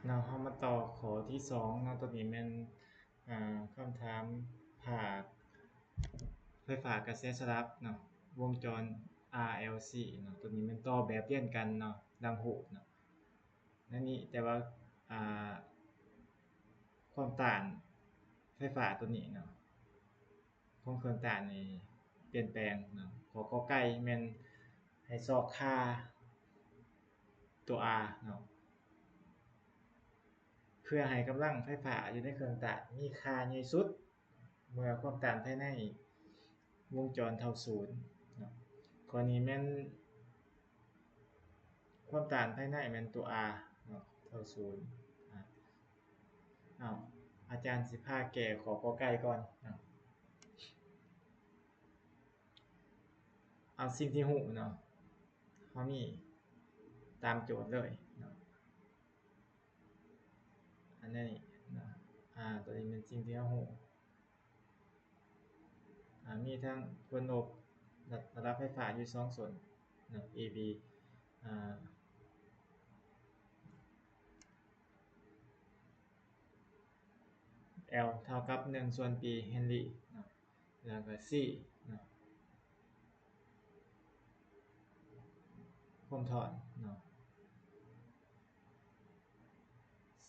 ເນາະ ເຮົາມາຕໍ່ຂໍ້ທີສອງເນາະ ຕົວນີ້ແມ່ນ ອ່າ ຄຳຖາມພາກໄຟຟ້າກະແສສະຫຼັບເນາະ ວົງຈອນ ອາແອລຊີ ເນາະ ຕົວນີ້ແມ່ນຕໍ່ແບບລຽນກັນເນາະ ດັ່ງຮູບເນາະ ໃນນີ້ ແຕ່ວ່າ ອ່າ ຄວາມຕ້ານໄຟຟ້າຕົວນີ້ເນາະ ຂອງເຄື່ອງຕ້ານນີ້ປ່ຽນແປງເນາະ ຂໍ້ ກໍໄກ່ແມ່ນໃຫ້ຊອກຄ່າຕົວ R ເນາະ ເພື່ອໃຫ້ກຳລັງໄຟຟ້າຢູ່ໃນເຄື່ອງຕ້ານມີຄ່າໃຫຍ່ສຸດ ເມື່ອຄວາມຕ້ານພາຍໃນວົງຈອນເທົ່າສູນເນາະ ຂໍ້ນີ້ແມ່ນ ຄວາມຕ້ານພາຍໃນແມ່ນຕົວ R ເນາະ ເທົ່າສູນ ອາ ເອົາ ອາຈານຊິພາແກ້ຂໍ້ ກໍໄກ່ກ່ອນເນາະ ເອົາສິ່ງທີ່ຮູ້ເນາະ ເຮົາມີຕາມໂຈດເລີຍເນາະ ອັນນີ້ເນາະ ອາ ຕົວນີ້ແມ່ນສິ່ງທີ່ເຮົາຮູ້ ອາ ມີທັງຜົນລົບ ລະ ລະດັບໄຟຟ້າຢູ່ສອງສ່ວນເນາະ A B ອາ L ເທົ່າກັບໜຶ່ງສ່ວນປີເຮັນຣີເນາະ ແລ້ວກໍ C ເນາະ ຄວາມທ້ອນເນາະ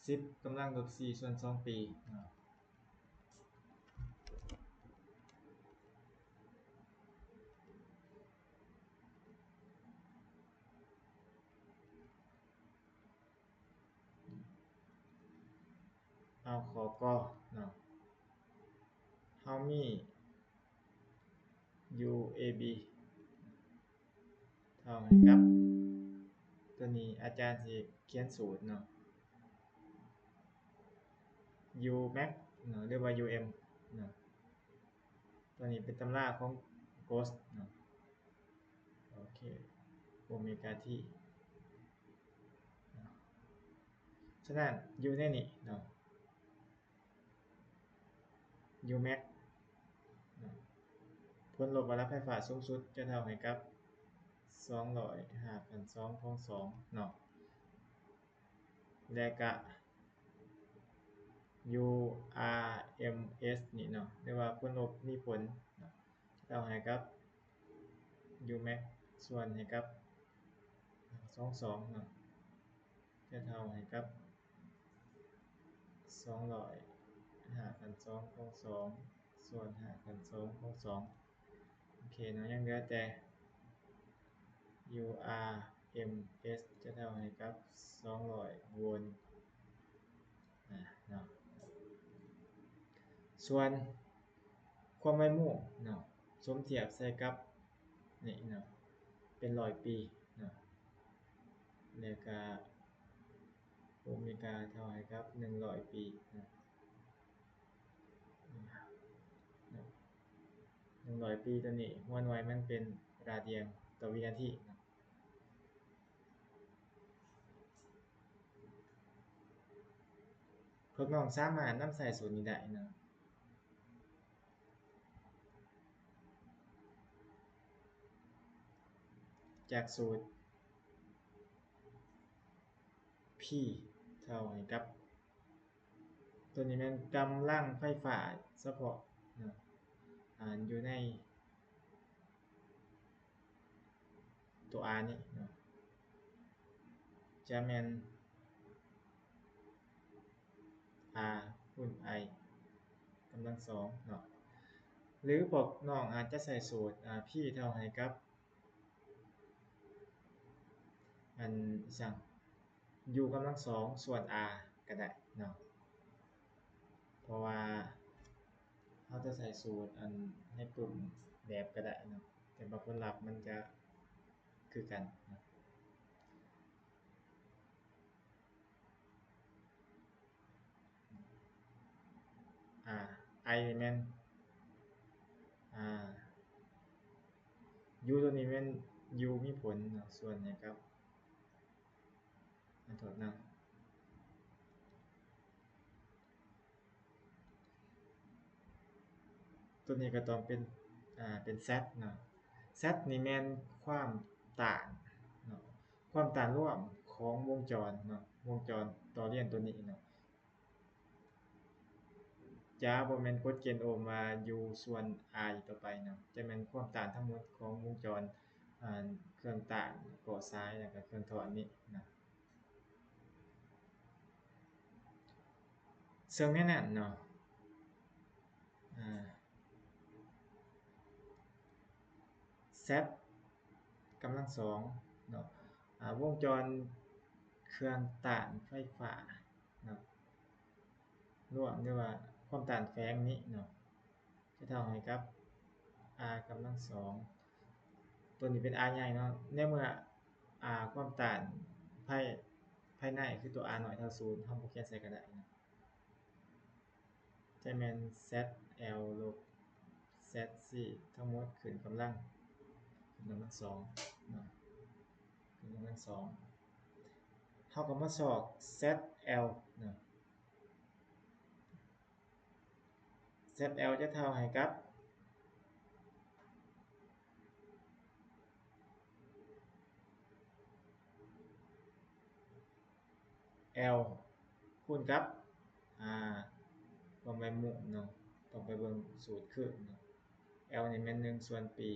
ສິບກຳລັງລົບສີ່ສ່ວນສອງປີເນາະ ເອົາ ຂໍ້ ກໍ ເນາະ ເຮົາມີ UAB ເທົ່າໃຫ້ກັບ ຕົວນີ້ອາຈານຊິຂຽນສູດເນາະ Umax ເນາະ ຫຼືວ່າ UM ເນາະ ຕົວນີ້ເປັນຕຳລາຂອງ Gauss ເນາະ ໂອເຄ ໂອເມກາ T ເນາະ ສະນັ້ນຢູ່ໃນນີ້ເນາະ Umax ເນາະ ຜົນລົບລະດັບໄຟຟ້າສູງສຸດຈະເທົ່າໃຫ້ກັບສອງຮ້ອຍຫ້າພັນສອງຂອງສອງເນາະ ແລະກະ URMS ນີ້ເນາະ ຫຼືວ່າຜົນລົບມີຜົນເນາະ ເທົ່າໃຫ້ກັບ Umax ສ່ວນໃຫ້ກັບສອງສອງເນາະ ຈະເທົ່າໃຫ້ກັບສອງຮ້ອຍຫ້າພັນສອງຂອງສອງ ສ່ວນຫ້າພັນສອງຂອງສອງ ໂອເຄເນາະ ຍັງເຫຼືອແຕ່ URMS ຈະເທົ່າໃຫ້ກັບສອງຮ້ອຍໂວນ ອາ ເນາະ ສ່ວນຄວາມໄວໂມເນາະ ສົມທຽບໃສ່ກັບນີ້ເນາະ ເປັນຮ້ອຍປີເນາະ ແລ້ວກະໂອເມກາເທົ່າໃຫ້ກັບໜຶ່ງຮ້ອຍປີເນາະ ໜຶ່ງຮ້ອຍປີ ຕົວນີ້ຫົວໜ່ວຍມັນເປັນຣາດຽນຕໍ່ວິນາທີເນາະ ພວກນ້ອງສາມາດນຳໃຊ້ສູດນີ້ໄດ້ເນາະ ຈາກສູດ P ເທົ່າໃຫ້ກັບ ຕົວນີ້ແມ່ນກຳລັງໄຟຟ້າສະເພາະເນາະ ອ່າ ຢູ່ໃນຕົວ R ນີ້ເນາະ ຈະແມ່ນ R ຄູນ I ກຳລັງສອງເນາະ ຫຼືພວກນ້ອງອາດຈະໃຊ້ສູດ ອ່າ P ເທົ່າໃຫ້ກັບ ອັນ ອີຫຍັງ U ກຳລັງສອງສ່ວນ R ກໍໄດ້ເນາະ ເພາະວ່າເຮົາຈະໃຊ້ສູດອັນໃນປຶ້ມແບບກໍໄດ້ເນາະ ແຕ່ວ່າຜົນລັບມັນຈະຄືກັນເນາະ. ອາ I ນີ້ແມ່ນ ອາ U ຕົວນີ້ແມ່ນ U ມີຜົນເນາະ ສ່ວນໃຫ້ກັບ ອາ ໂທດນະ ຕົວນີ້ກໍຕ້ອງເປັນ ອາ ເປັນ Z ເນາະ Z ນີ້ແມ່ນຄວາມຕ້ານເນາະ ຄວາມຕ້ານລວມຂ ຂອງວົງຈອນເນາະ, ວົງຈອນຕໍ່ລຽນຕົວນີ້ເນາະ ຈະບໍ່ແມ່ນກົດເກນໂອມວ່າຢູ່ສ່ວນ R ອີກຕໍ່ໄປເນາະ, ຈະແມ່ນຄວາມຕ້ານທັງໝົດຂອງວົງຈອນ ອາ ເຄື່ອງຕ້ານເກາະສາຍ ແລ້ວກໍເຄື່ອງຖອດນີ້ນະ. ເຊິ່ງໃນນັ້ນເນາະ ອາ Z ກຳລັງສອງເນາະ ອາ ວົງຈອນເຄື່ອງຕ້ານໄຟຟ້າເນາະ ລວມ ຫຼືວ່າຄວາມຕ້ານແຝງນີ້ເນາະ ຈະເທົ່າໃຫ້ກັບ R ກຳລັງສອງ ຕົວນີ້ເປັນ R ໃຫຍ່ເນາະ ໃນເມື່ອ R ຄວາມຕ້ານພາຍ ພາຍໃນຄືຕົວ R ນ້ອຍເທົ່າສູນ ເຮົາບໍ່ຂຽນໃສ່ກໍໄດ້ເນາະ ຈະແມ່ນ Z L ລົບ Z C ທັງໝົດຂຶ້ນກຳລັງ ຂຶ້ນກຳລັງສອງເນາະ ຂຶ້ນກຳລັງສອງ ເຮົາກໍມາຊອກ Z L ເນາະ Z L ຈະເທົ່າໃຫ້ກັບ L ຄູນກັບ R ຄວາມໄວມຸມເນາະ ຕ້ອງໄປເບິ່ງສູດຄືນເນາະ L ນີ້ແມ່ນໜຶ່ງສ່ວນປີ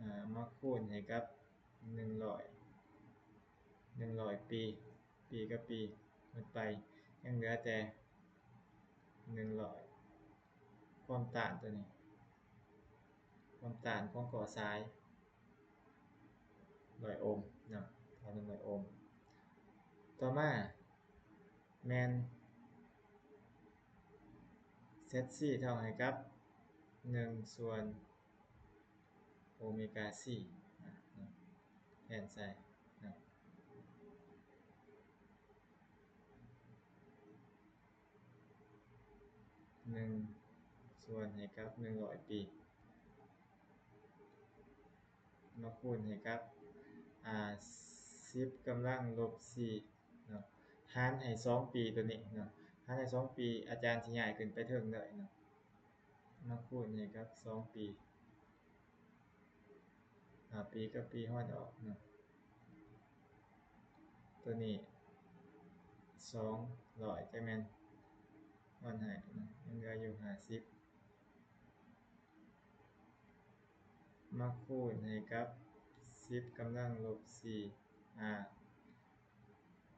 ອາ ມາຄູນໃຫ້ກັບໜຶ່ງຮ້ອຍ ໜຶ່ງຮ້ອຍປີ ປີກັບປີໝົດໄປ ຍັງເຫຼືອແຕ່ໜຶ່ງຮ້ອຍ ຄວາມຕ້ານຕົວນີ້ ຄວາມຕ້ານຂອງເກາະສາຍ ຮ້ອຍໂອມເນາະ ເທົ່າໜຶ່ງຮ້ອຍໂອມ. ຕໍ່ມາແມ່ນ Z C ເທົ່າໃຫ້ກັບໜຶ່ງສ່ວນໂອເມກາ C ນະ ແທນໃສ່ນະ ໜຶ່ງສ່ວນໃຫ້ກັບໜຶ່ງຮ້ອຍປີ ມາຄູນໃຫ້ກັບ ອາ ສິບກຳລັງລົບສີ່ເນາະ ຫານໃຫ້ສອງປີຕົວນີ້ເນາະ ຫານໃຫ້ສອງປີ ອາຈານຊິຍ້າຍຂຶ້ນໄປເທິງເລີຍເນາະ ມາຄູນໃຫ້ກັບສອງປີ ອາ ປີກັບປີຫອນອອກເນາະ ຕົວນີ້ສອງຮ້ອຍ ຈະແມ່ນຫອນໃຫ້ເນາະ ຍັງເຫຼືອຢູ່ຫ້າສິບ ມາຄູນໃຫ້ກັບສິບກຳລັງລົບສີ່ ອາ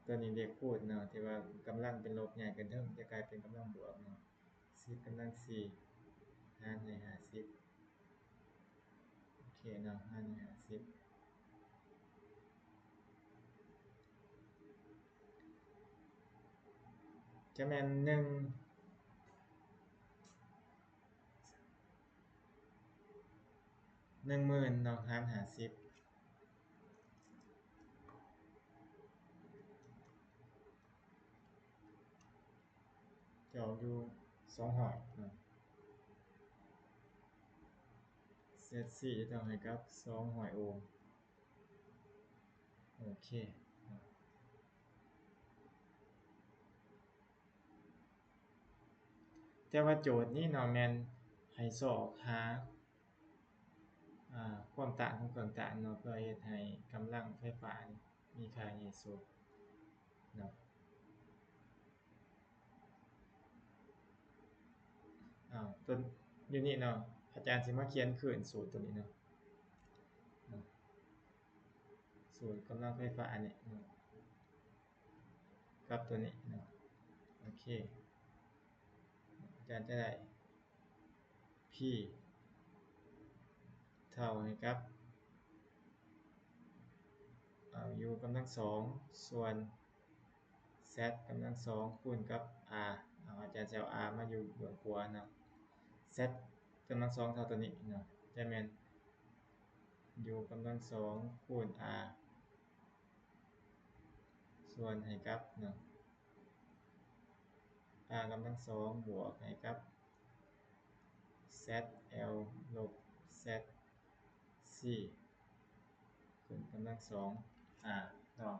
ຕົວນີ້ເລກຄູນເນາະ ທີ່ວ່າກຳລັງເປັນລົບ ຍ້າຍຂຶ້ນເທິງ ຈະກາຍເປັນກຳລັງບວກເນາະ ສິບກຳລັງສີ່ ຫານໃຫ້ຫ້າສິບ ໂອເຄເນາະ ຫານໃຫ້ຫ້າສິບ ຈະແມ່ນໜຶ່ງ ໜຶ່ງໝື່ນເນາະ ຫານຫ້າສິບ ຈະອອກຢູ່ສອງຮ້ອຍເນາະ Z C ຈະເທົ່າໃຫ້ກັບສອງຮ້ອຍໂອມ ໂອເຄເນາະ. ແຕ່ວ່າໂຈດນີ້ເນາະ ແມ່ນໃຫ້ຊອກຫາ ອາ ຄວາມຕ້ານຂອງເຄື່ອງຕ້ານເນາະ ເພື່ອເຮັດໃຫ້ກຳລັງໄຟຟ້ານີ້ມີຄ່າໃຫຍ່ສຸດເນາະ. ອາ ຕົວ ຢູ່ນີ້ເນາະ ອາຈານຊິມາຂຽນຄືນສູດຕົວນີ້ເນາະ ສູດກຳລັງໄຟຟ້າອັນນີ້ເນາະ ກັບຕົວນີ້ເນາະ ໂອເຄ ອາຈານຈະໄດ້ P ເທົ່າໃຫ້ກັບ ອາ U ກຳລັງສອງ ສ່ວນ Z ກຳລັງສອງ ຄູນກັບ R ເອົາ ອາຈານຊິເອົາ R ມາຢູ່ເບື້ອງຂວາເນາະ Z ກຳລັງສອງເທົ່າຕົວນີ້ເນາະ ຈະແມ່ນ U ກຳລັງສອງ ຄູນ R ສ່ວນໃຫ້ກັບເນາະ R ກຳລັງສອງ ບວກໃຫ້ກັບ Z L ລົບ Z C ຂຶ້ນກຳລັງສອງ R ເນາະ.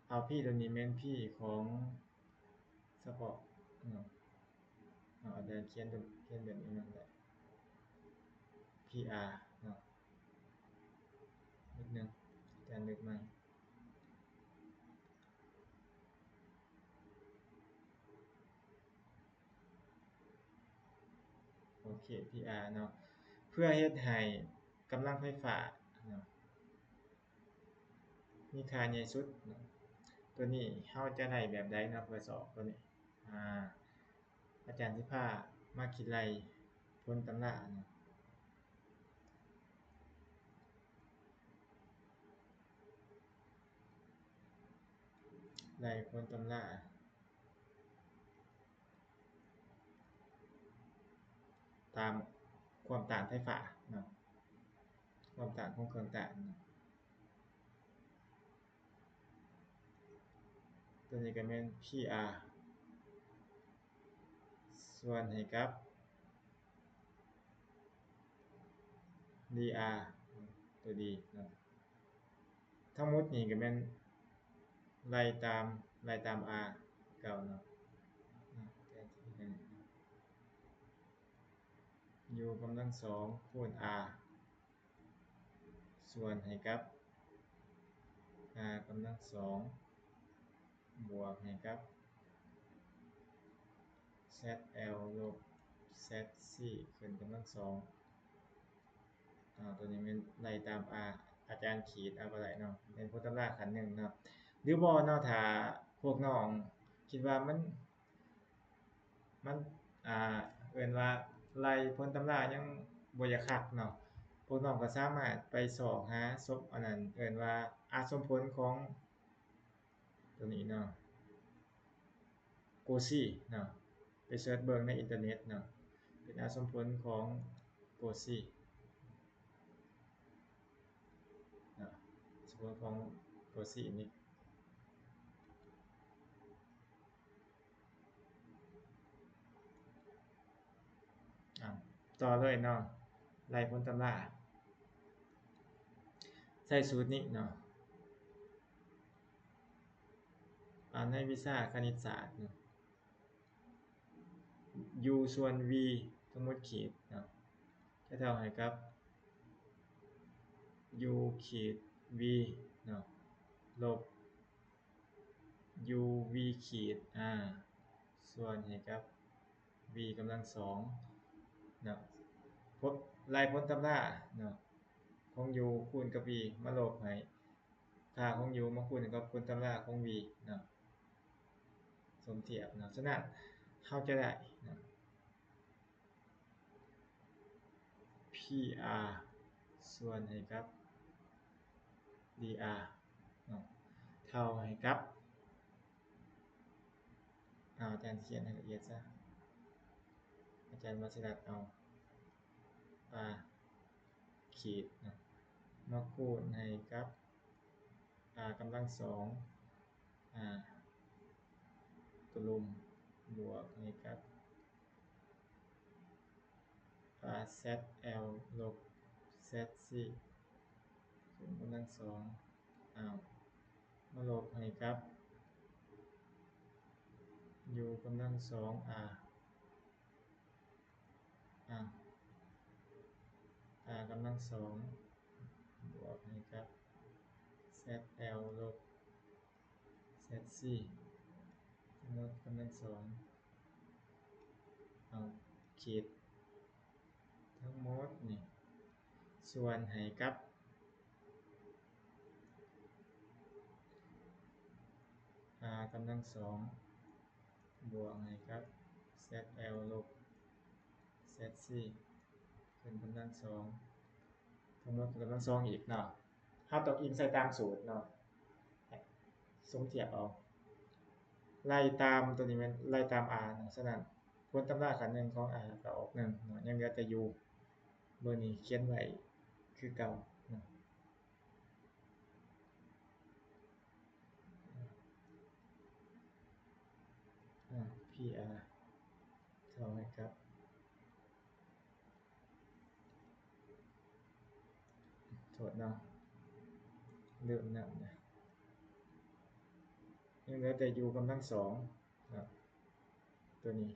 ເອົາ P ຕົວນີ້ແມ່ນ P ຂອງ ສະເພາະເນາະ. ເອົາ ອາຈານຂຽນ ຂຽນແບບນີ້ນຳໄດ້ ພີອາເນາະ ນິດໜຶ່ງ ອາຈານເລືອກໃໝ່. ໂອເຄ ພີອາເນາະ ເພື່ອເຮັດໃຫ້ກຳລັງໄຟຟ້າເນາະ ມີຄ່າໃຫຍ່ສຸດເນາະ. ຕົວນີ້ເຮົາຈະໄດ້ແບບໃດເນາະ ເພື່ອຊອກຕົວນີ້? ອາ ອາຈານຊິພາມາຄິດໄລ່ຜົນຕຳລາເນາະ ໄລ່ຜົນຕຳລາ ຕາມຄວາມຕ້ານໄຟຟ້າເນາະ ຄວາມຕ້ານຂອງເຄື່ອງຕ້ານເນາະ. ຕົວນີ້ກໍແມ່ນ ພີອາ ສ່ວນໃຫ້ກັບ ດີອາ ຕົວດີເນາະ. ທັງໝົດນີ້ກໍແມ່ນໄລ່ຕາມ ໄລ່ຕາມອາເກົ່າເນາະ ແທນທີ່ ຢູກຳລັງສອງຄູນອາ ສ່ວນໃຫ້ກັບ ອາກຳລັງສອງ ບວກໃຫ້ກັບ ແຊັດແອວ ລົບ ແຊັດຊີ ຂຶ້ນກຳລັງສອງ. ອາ ຕົວນີ້ແມ່ນໄລ່ຕາມ ອາ ອາຈານຂີດເອົາກໍໄດ້ເນາະ ເປັນຜົນຕຳລາຂັ້ນໜຶ່ງເນາະ ຫຼືບໍ່ເນາະ. ຖ້າພວກນ້ອງຄິດວ່າມັນ ມັນ ອ່າ ເອີ້ນວ່າໄລ່ຜົນຕຳລາຍັງບໍ່ຢາກຄັກເນາະ ພວກນ້ອງກໍສາມາດໄປຊອກຫາສົມ ອັນນັ້ນ ເອີ້ນວ່າອາສົມຜົນຂອງຕົວນີ້ເນາະ ໂກຊີເນາະ ໄປເສີດເບິ່ງໃນອິນເຕີເນັດເນາະ ເປັນອາສົມຜົນຂອງໂກຊີເນາະ ສົມຜົນຂອງໂກຊີນີ້. ອາ ຕໍ່ເລີຍເນາະ ໄລ່ຜົນຕຳລາ ໃຊ້ສູດນີ້ເນາະ ອາ ໃນວິຊາຄະນິດສາດເນາະ ຢູສ່ວນວີທັງໝົດຂີດເນາະ ຈະເທົ່າໃຫ້ກັບຢູຂີດວີເນາະ ລົບ ຢູວີຂີດອາ ສ່ວນໃຫ້ກັບວີກຳລັງສອງເນາະ ພົບ ໄລ່ຜົນຕຳລາເນາະ ຂອງຢູຄູນກັບວີ ມາລົບໃຫ້ຄ່າຂອງຢູ ມາຄູນກັບຜົນຕຳລາຂອງວີເນາະ ສົມທຽບເນາະ. ສະນັ້ນເຮົາຈະໄດ້ເນາະ ພີອາ ສ່ວນໃຫ້ກັບດີອາເນາະ ເທົ່າໃຫ້ກັບ ເອົາ ອາຈານຂຽນໃຫ້ລະອຽດຊະ ອາຈານມາຊິລັດເອົາອາຂີດເນາະ ມາຄູນໃຫ້ກັບ ອາກຳລັງສອງ ອາຕົວລຸ່ມ ບວກໃຫ້ກັບ ອາແຊັດແອວ ລົບແຊັດຊີ ຂຶ້ນກຳລັງສອງ ເອົາ ມາລົບໃຫ້ກັບ ຢູກຳລັງສອງ ອາ ອາ ອາກຳລັງສອງ ບວກໃຫ້ກັບ ແຊັດແອວ ລົບ ແຊັດຊີ ທັງໝົດກຳລັງສອງ ເອົາ ຂີດ ທັງໝົດນີ້ ສ່ວນໃຫ້ກັບ ອາກຳລັງສອງ ບວກໃຫ້ກັບ ແຊັດແອວ ລົບ ແຊັດຊີ ຂຶ້ນກຳລັງສອງ ທັງໝົດກຳລັງສອງອີກເນາະ. ເຮົາຕ້ອງອີງໃສ່ຕາມສູດເນາະ ສົມທຽບເອົາ ໄລ່ຕາມ ຕົວນີ້ແມ່ນໄລ່ຕາມອາເນາະ. ສະນັ້ນ ຜົນຕຳລາຂັ້ນໜຶ່ງຂອງອາກໍອອກໜຶ່ງເນາະ ຍັງເຫຼືອແຕ່ຢູ ເບິ່ງນີ້ຂຽນໄວ້ຄືເກົ່າເນາະ. ອາ ພີອາ ເທົ່າໃຫ້ກັບ ໂທດເນາະ ລືມນຳນະ ຍັງເຫຼືອແຕ່ຢູກຳລັງສອງເນາະ. ຕົວນີ້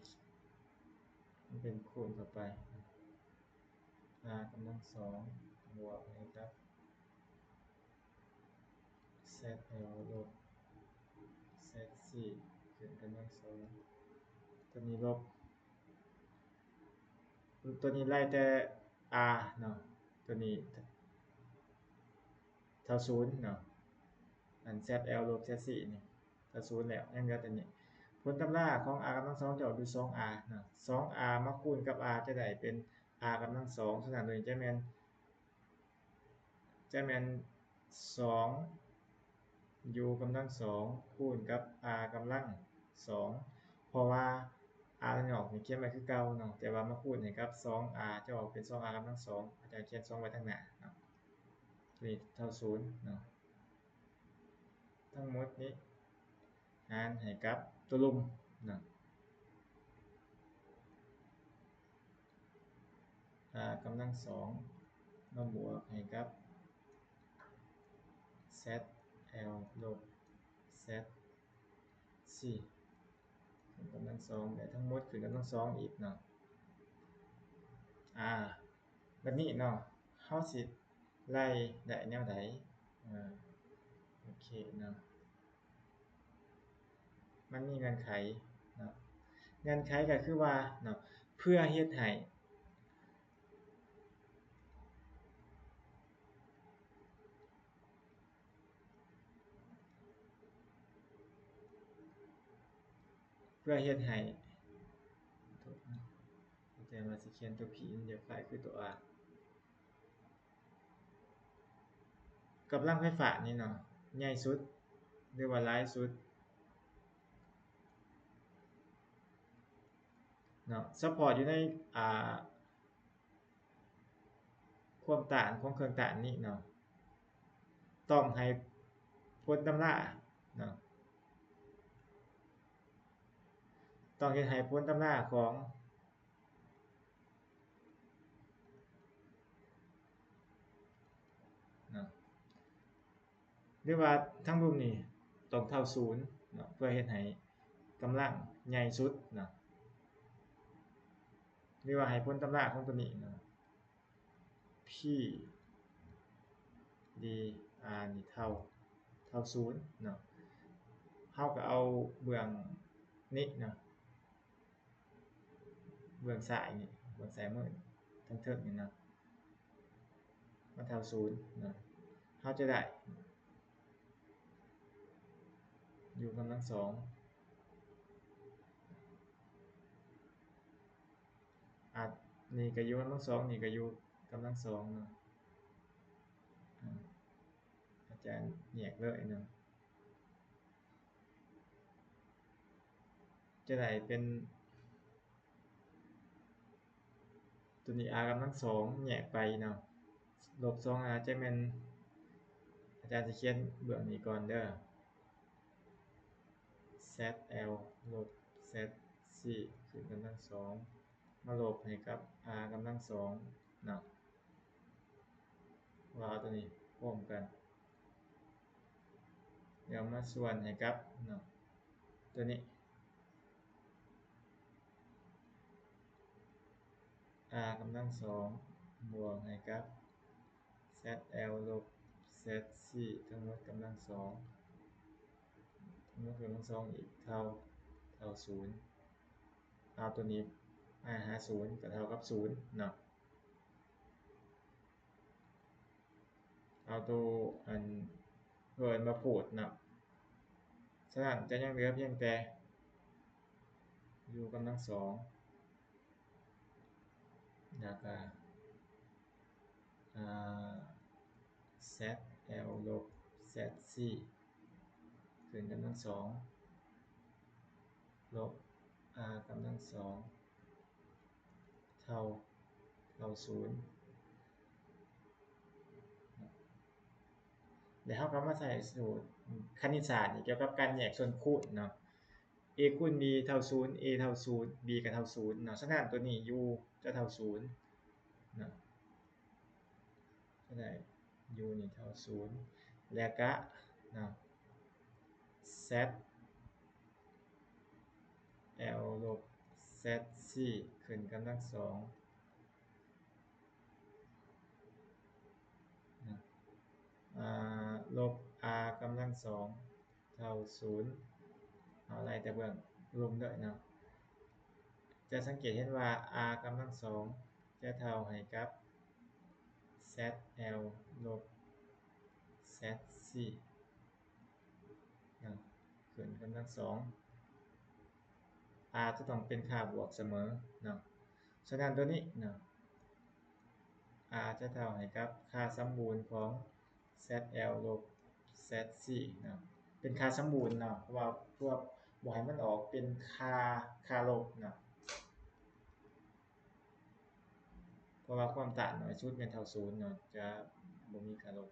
ມັນເປັນຄູນເຂົ້າໄປ r ກຳລັງສອງ ບວກໃຫ້ກັບ zl ລົບ zc ຂຶ້ນກຳລັງສອງ ຕົວນີ້ລົບ ຕົວນີ້ໄລ່ແຕ່ r ເນາະ ຕົວນີ້ເທົ່າສູນເນາະ ອັນ zl ລົບ zc ນີ້ເທົ່າສູນແລ້ວ ຍັງເຫຼືອຕົວນີ້ ຜົນຕຳລາຂອງ r ກຳລັງສອງຈະອອກຢູ່ສອງ r ເນາະ ສອງ r ມາຄູນກັບ r ຈະໄດ້ເປັນ r ກຳລັງສອງ ສະນັ້ນໂດຍຈະແມ່ນ ຈະແມ່ນສອງ u ກຳລັງສອງ ຄູນກັບ r ກຳລັງສອງ ເພາະວ່າ r ນອກນີ້ຂຽນໄວ້ຄືເກົ່າເນາະ ແຕ່ວ່າມາຄູນໃຫ້ກັບສອງ r ຈະອອກເປັນສອງ r ກຳລັງສອງ ອາຈານຂຽນສອງໄວ້ທາງໜ້າເນາະ ນີ້ເທົ່າສູນເນາະ ທັງໝົດນີ້ຫານໃຫ້ກັບຕົວລຸ່ມເນາະ r ກຳລັງສອງ ມາບວກໃຫ້ກັບ zl ລົບ zc ຂຶ້ນກຳລັງສອງ ແລະ ທັງໝົດຂຶ້ນກຳລັງສອງອີກເນາະ ອາ ແບບນີ້ເນາະ ເຮົາຊິໄລ່ໄດ້ແນວໃດ? ເອີ ໂອເຄເນາະ ມັນມີເງື່ອນໄຂເນາະ ເງື່ອນໄຂກໍຄືວ່າເນາະ ເພື່ອເຮັດໃຫ້ ເພື່ອເຮັດໃຫ້ ແຕ່ວ່າຊິຂຽນຕົວ P ມັນຈະຄ້າຍຄືຕົວ R ກຳລັງໄຟຟ້ານີ້ເນາະ ໃຫຍ່ສຸດ ຫຼືວ່າຫຼາຍສຸດເນາະ ສະເພາະຢູ່ໃນ ອ່າ ຄວາມຕ້ານຂອງເຄື່ອງຕ້ານນີ້ເນາະ ຕ້ອງໃຫ້ຜົນຕຳລາເນາະ ຕ້ອງເຮັດໃຫ້ຜົນຕຳລາຂອງ ເນາະ ຫຼືວ່າທັງລຸ່ມນີ້ຕ້ອງເທົ່າສູນເນາະ ເພື່ອເຮັດໃຫ້ກຳລັງໃຫຍ່ສຸດເນາະ ຫຼືວ່າໃຫ້ຜົນຕຳລາຂອງຕົວນີ້ເນາະ P dr ນີ້ເທົ່າ ເທົ່າສູນເນາະ ເຮົາກໍເອົາເບື້ອງນີ້ເນາະ ເບື້ອງຊ້າຍນີ້ ເບື້ອງຊ້າຍມືທາງເທິງນີ້ນະ ມັນເທົ່າສູນນະ ເຮົາຈະໄດ້ u ກຳລັງສອງ ອາ ນີ້ກໍ u ກຳລັງສອງ ນີ້ກໍ u ກຳລັງສອງເນາະ ອາ ອາຈານແຍກເລີຍເນາະ ຈະໄດ້ເປັນ ຕົວນີ້ r ກຳລັງສອງແຍກໄປເນາະ ລົບສອງ r ຈະແມ່ນ ອາຈານຊິຂຽນເບື້ອງນີ້ກ່ອນເດີ zl ລົບ zc ຂຶ້ນກຳລັງສອງ ມາລົບໃຫ້ກັບ r ກຳລັງສອງເນາະ ວ່າເອົາຕົວນີ້ຮ່ວມກັນ ແລ້ວມາສ່ວນໃຫ້ກັບເນາະ ຕົວນີ້ r ກຳລັງສອງ ບວກໃຫ້ກັບ zl ລົບ zc ທັງໝົດກຳລັງສອງ ທັງໝົດກຳລັງສອງອີກ ເທົ່າ ເທົ່າສູນ ເອົາຕົວນີ້ມາຫາສູນ ກໍເທົ່າກັບສູນເນາະ ເອົາໂຕ ອັນ ເອີ້ນວ່າພູດເນາະ ສະນັ້ນຈະຍັງເຫຼືອພຽງແຕ່ u ກຳລັງສອງ ແລ້ວກະ ອ່າ zl ລົບ zc ຂຶ້ນກຳລັງສອງ ລົບ r ກຳລັງສອງ ເທົ່າ ເທົ່າສູນ ແລ້ວເຮົາກໍມາໃຊ້ສູດຄະນິດສາດນີ້ ກ່ຽວກັບການແຍກສ່ວນຄູນເນາະ a ຄູນ b ເທົ່າສູນ a ເທົ່າສູນ b ກໍເທົ່າສູນເນາະ ສະນັ້ນຕົວນີ້ u ຈະເທົ່າສູນເນາະ ຈະໄດ້ u ນີ້ເທົ່າສູນ ແລ້ວກະເນາະ zl ລົບ Z ສີ່ຂຶ້ນກຳລັງສອງ ນະ ອາ ລົບ R ກຳລັງສອງເທົ່າສູນ ເຮົາໄລ່ແຕ່ເບື້ອງລຸ່ມເດີເນາະ ຈະສັງເກດເຫັນວ່າ R ກຳລັງສອງຈະເທົ່າໃຫ້ກັບ Z L ລົບ Z ສີ່ ນະ ຂຶ້ນກຳລັງສອງ R ຈະຕ້ອງເປັນຄ່າບວກສະເໝີເນາະ. ສະນັ້ນໂຕນີ້ເນາະ R ຈະເທົ່າໃຫ້ກັບຄ່າສົມບູນຂອງ Z L ລົບ Z ສີ່ເນາະ ເປັນຄ່າສົມບູນເນາະ ເພາະວ່າເພື່ອບໍ່ໃຫ້ມັນອອກເປັນຄ່າ ຄ່າລົບເນາະ ເພາະວ່າຄວາມຕ້ານໜ້ອຍສຸດແມ່ນເທົ່າສູນເນາະ ຈະບໍ່ມີຄ່າລົບ.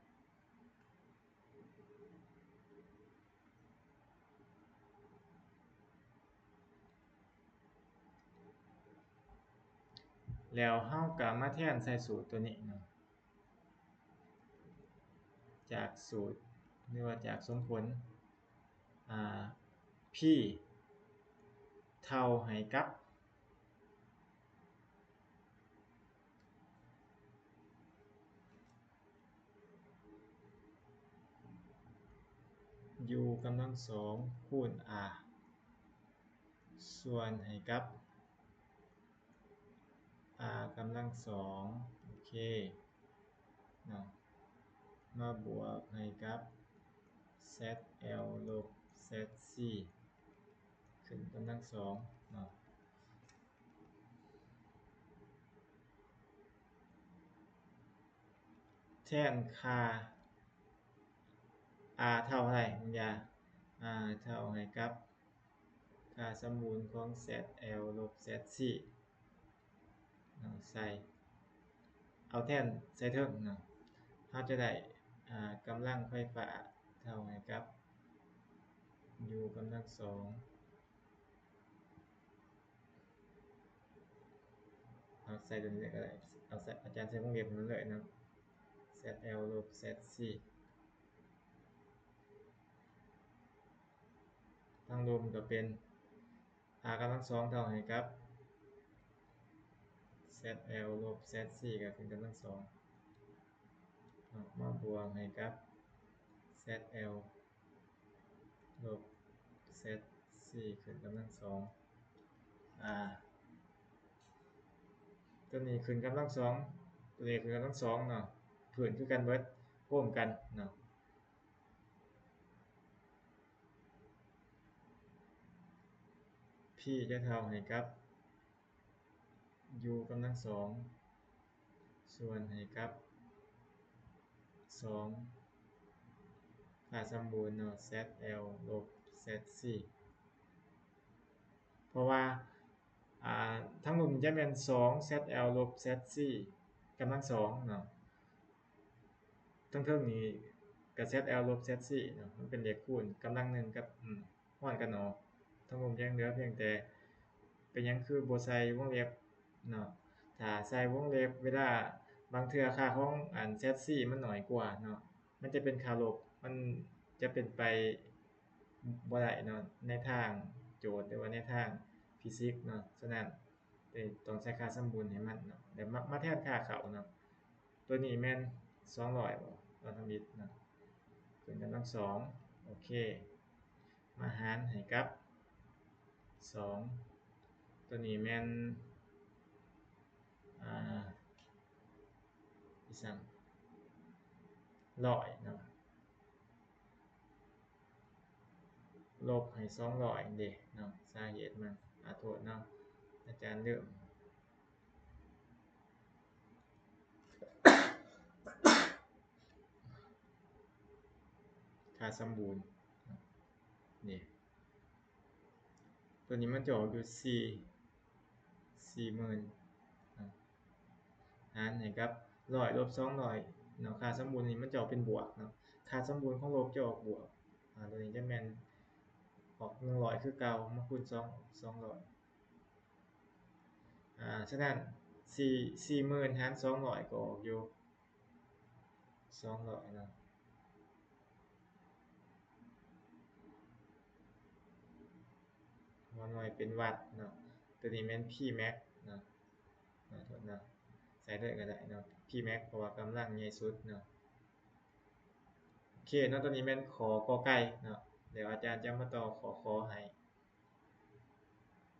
ແລ້ວເຮົາກໍມາແທນໃສ່ສູດຕົວນີ້ເນາະ ຈາກສູດ ຫຼືວ່າຈາກສົມຜົນ ອາ P ເທົ່າໃຫ້ກັບ U ກຳລັງສອງຄູນ R ສ່ວນໃຫ້ກັບ R ກຳລັງສອງ ໂອເຄເນາະ ມາບວກໃຫ້ກັບ Z L ລົບ Z ສີ່ ຂຶ້ນກຳລັງສອງເນາະ ແທນຄ່າ R ເທົ່າເທົ່າໃດ ມັນຢາ R ເທົ່າໃຫ້ກັບ ຄ່າສົມບູນຂອງ Z L ລົບ Z ສີ່ເນາະ ໃສ່ ເອົາແທນໃສ່ເທິງເນາະ ເຮົາຈະໄດ້ ອາ ກຳລັງໄຟຟ້າເທົ່າໃຫ້ກັບ U ກຳລັງສອງ ເອົາໃສ່ຕົວນີ້ເລີຍກໍໄດ້ ເອົາໃສ່ ອາຈານໃສ່ວົງເລັບໃຫ້ມັນເລີຍເນາະ Z L ລົບ Z ສີ່ ທາງລຸ່ມກໍເປັນ R ກຳລັງສອງເທົ່າໃຫ້ກັບ Z L ລົບ Z ສີ່ ກໍຂຶ້ນກຳລັງສອງ ເນາະ ມາບວກໃຫ້ກັບ Z L ລົບ Z ສີ່ ຂຶ້ນກຳລັງສອງ ອາ ຕົວນີ້ຂຶ້ນກຳລັງສອງ ຕົວນີ້ຂຶ້ນກຳລັງສອງເນາະ ພື້ນຄືກັນເບິດ ໂຮມກັນເນາະ P ຈະເທົ່າໃຫ້ກັບ U ກຳລັງສອງ ສ່ວນໃຫ້ກັບ ສອງ ຄ່າສົມບູນເນາະ Z L ລົບ Z ສີ່ ເພາະວ່າ ອາ ທາງລຸ່ມຈະແມ່ນ ສອງ Z L ລົບ Z ສີ່ ກຳລັງສອງເນາະ ທາງເທິງນີ້ກໍ Z L ລົບ Z ສີ່ເນາະ ມັນເປັນເລກຄູນ ກຳລັງໜຶ່ງກັບ ອືມ ຮ້ອນກັນອອກ ທັງໝົດຍັງເຫຼືອພຽງແຕ່ ເປັນຫຍັງຄືບໍ່ໃສ່ວົງເລັບເນາະ? ຖ້າໃສ່ວົງເລັບ ເວລາບາງເທື່ອຄ່າຂອງອັນ Z ສີ່ ມັນໜ້ອຍກວ່າເນາະ ມັນຈະເປັນຄ່າລົບ ມັນຈະເປັນໄປບໍ່ໄດ້ເນາະ ໃນທາງໂຈດ ຫຼືວ່າໃນທາງຟີຊິກເນາະ. ສະນັ້ນ ຕ້ອງໃສ່ຄ່າສົມບູນໃຫ້ມັນເນາະ ແລ້ວມາ ມາແທນຄ່າເຂົ້າເນາະ. ຕົວນີ້ແມ່ນສອງຮ້ອຍບໍ່? ເອົາທຳອິດເນາະ ຂຶ້ນກຳລັງສອງ ໂອເຄ ມາຫານໃຫ້ກັບສອງ ຕົວນີ້ແມ່ນ ອ່າ ອີຫຍັງ ຮ້ອຍເນາະ. ລົບໃຫ້ສອງຮ້ອຍເດ້ເນາະ ສາເຫດມັນ ອາ ໂທດເນາະ ອາຈານລືມ ຄ່າສົມບູນເນາະ ນີ້ ຕົວນີ້ມັນຈະອອກຢູ່ສີ່ ສີ່ໝື່ນເນາະ ຫານໃຫ້ກັບຮ້ອຍລົບສອງຮ້ອຍເນາະ. ຄ່າສົມບູນນີ້ມັນຈະອອກເປັນບວກເນາະ ຄ່າສົມບູນຂອງລົບຈະອອກບວກ ອາ ຕົວນີ້ຈະແມ່ນອອກໜຶ່ງຮ້ອຍຄືເກົ່າ ມາຄູນສອງ ສອງຮ້ອຍ ອາ ສະນັ້ນ ສີ່ ສີ່ໝື່ນຫານສອງຮ້ອຍກໍອອກຢູ່ ສອງຮ້ອຍເນາະ ຫົວໜ່ວຍເປັນວັດເນາະ. ຕົວນີ້ແມ່ນ P max ເນາະ ຂໍໂທດເນາະ ໃສ່ເລີຍກໍໄດ້ເນາະ P max ເພາະວ່າກຳລັງໃຫຍ່ສຸດເນາະ. ໂອເຄເນາະ ຕົວນີ້ແມ່ນ ຂ ກ ໄກ່ເນາະ ດຽວອາຈານຈະມາຕໍ່ ຂ ຄ ໃຫ້